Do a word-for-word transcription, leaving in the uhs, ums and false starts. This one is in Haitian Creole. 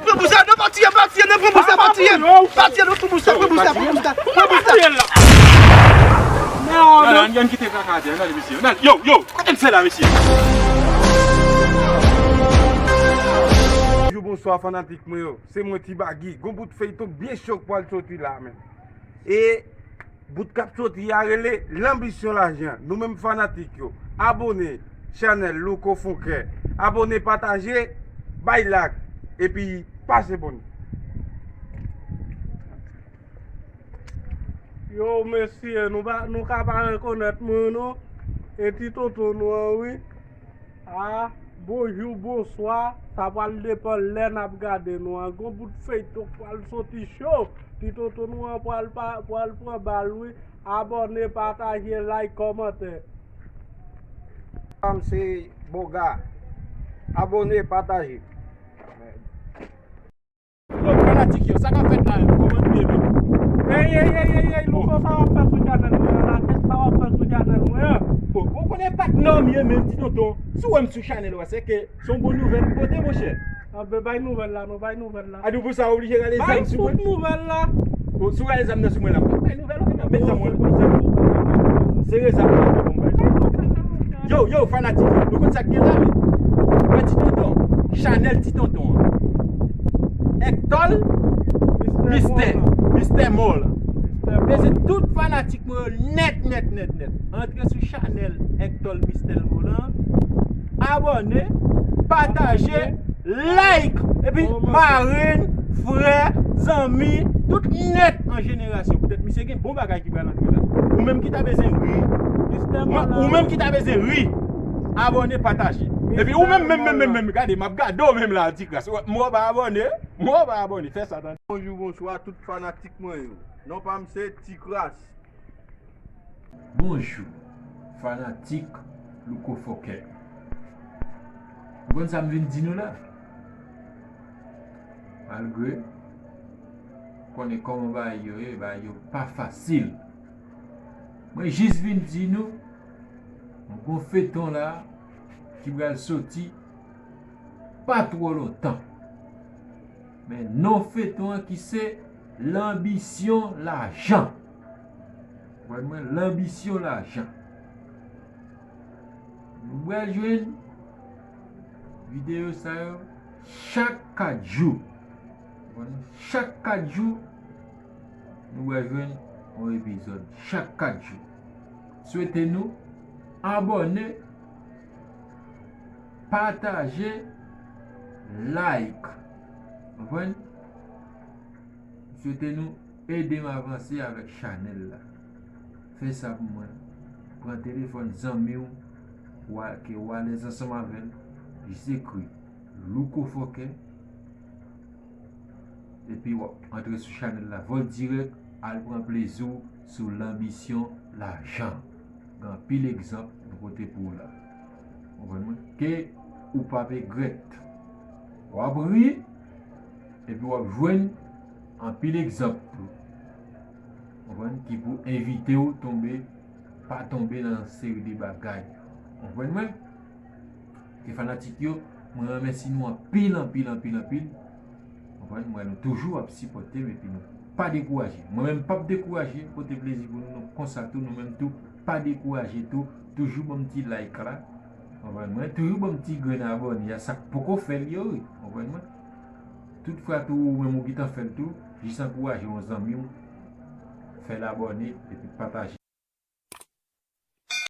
Pran bous la, non, pa tiye, pa tiye, non, pran bous la, pa tiye. Pa tiye, non, pran bous la, pran bous la, pran bous la, pran bous la. Nan, nan, ann kite kaka atè, ann ale, mesye, ann ale. Yo, yo, kote n fè la, mesye? Bonjou, bonswa, fanatik mwen yo. Se mwen, Ti Bagy. Gon bout feyton byen cho k pral soti la, menm. E bout k ap soti a rele Lanbisyon Lajan. Nou menm fanatik yo, abòne chanèl Louko Fonkè. Abòne, pataje, bay like, epi pase bòn. Yo, mesye, nou pa, nou ka pa rekonèt mwen, non. E ti tonton nou an, wi. A, bonjou, bonswa. Sa pral depann lè n ap gade nou an. Gon bout feyton k pral soti cho. Ti tonton nou an pral pa, pral pran bal, wi. Abòne, pataje, like, kòmante. Sa m se Boga. Abòne, pataje. Yo, fanatik yo, sa k ap fèt la, kòman nou ye menm? Ey, ey, ey, ey, ey, Louko, sa w ap fè sou chanèl mwen an la? Kèt sa w ap fè sou chanèl mwen an? Bon, ou konnen pa t nòm ye menm, ti tonton. Si w wè m sou chanèl ou a, se ke se yon bon nouvèl m pote, monchè. Anben, bay nouvèl la, non, bay nouvèl la. A, nou pou sa oblije rale zam sou mwen? Bay tout nouvèl la. Bon, si w rale zam nan sou mwen la, m p ap bay nouvèl, oke, m ap met zam mwen. Sere zam mwen pou m bay. Yo, yo, fanatik yo, nou konn sa k gen la, wi. Wè ti tonton, chanèl ti tonton an. Hector Mister, Mister Mol. Mezanmi, tout fanatik mwen yo nèt, nèt, nèt, nèt. Antre sou chanèl Hector Mister Mol lan. Abòne, pataje, like, epi marenn, frè, zanmi, tout nèt an jenerasyon. Poutèt misye gen bon bagay ki pral antre la. Ou menm ki ta bezwen ri. Ou menm ki ta bezwen ri. Abòne, pataje. Epi ou menm, menm, menm, menm, menm, gade, m ap gade w menm la, ti kras. M wè w pa abòne, m wè w pa abòne. Fè sa, tande. Bonjou, bonswa, tout fanatik mwen yo. Non pa m se Ti Kras. Bonjou, fanatik Louko Fonkè. Ou konn sa m vin di nou la? Malgre, konnen kòman bagay yo ye, bagay yo pa fasil. Mwen jis vin di nou, m gon feyton la ki pral soti pa twò lontan. Men non feyton an ki se Lanbisyon Lajan. Konprann mwen, Lanbisyon Lajan. Nou pral jwenn videyo sa yo chak kat jou. Konprann mwen, chak kat jou, nou pral jwenn yon epizòd chak kat jou. Swete nou abòne, pataje, like. Konprann? M swete nou ede m avanse avèk chanèl la. Fè sa pou mwen. Pran telefòn zanmi w, wa-, ke w alèz ansanm avè l, jis ekri Louko Fonkè. Epi w ap antre sou chanèl la, vòl dirèk, al pran plezi w sou Lanbisyon Lajan. Gen anpil egzanp nou pote pou w la. Konprann mwen? Ke ou p ap regrèt. W ap ri, epi w ap jwenn anpil egzanp tou. Konprann? Ki pou envite w tonbe, pa tonbe nan seri de bagay. Konprann mwen? Ke fanatik yo, mwen remèsye nou anpil, anpil, anpil, anpil. Konprann? Mwen, nou toujou ap sipòte m epi nou pa dekouraje. Mwen menm, m p ap dekouraje, pote plezi pou nou, nou konsa tou, nou menm tou, pa dekouraje tou, toujou ban m ti like la. Konprann mwen? Toujou ban m ti grenn abòne a, sa k poko fè l yo, wi. Konprann mwen? Tout fwa tou, ou menm ou gentan fè l tou, jis ankouraje yon zanmi w, fè l abòne, epi pataje.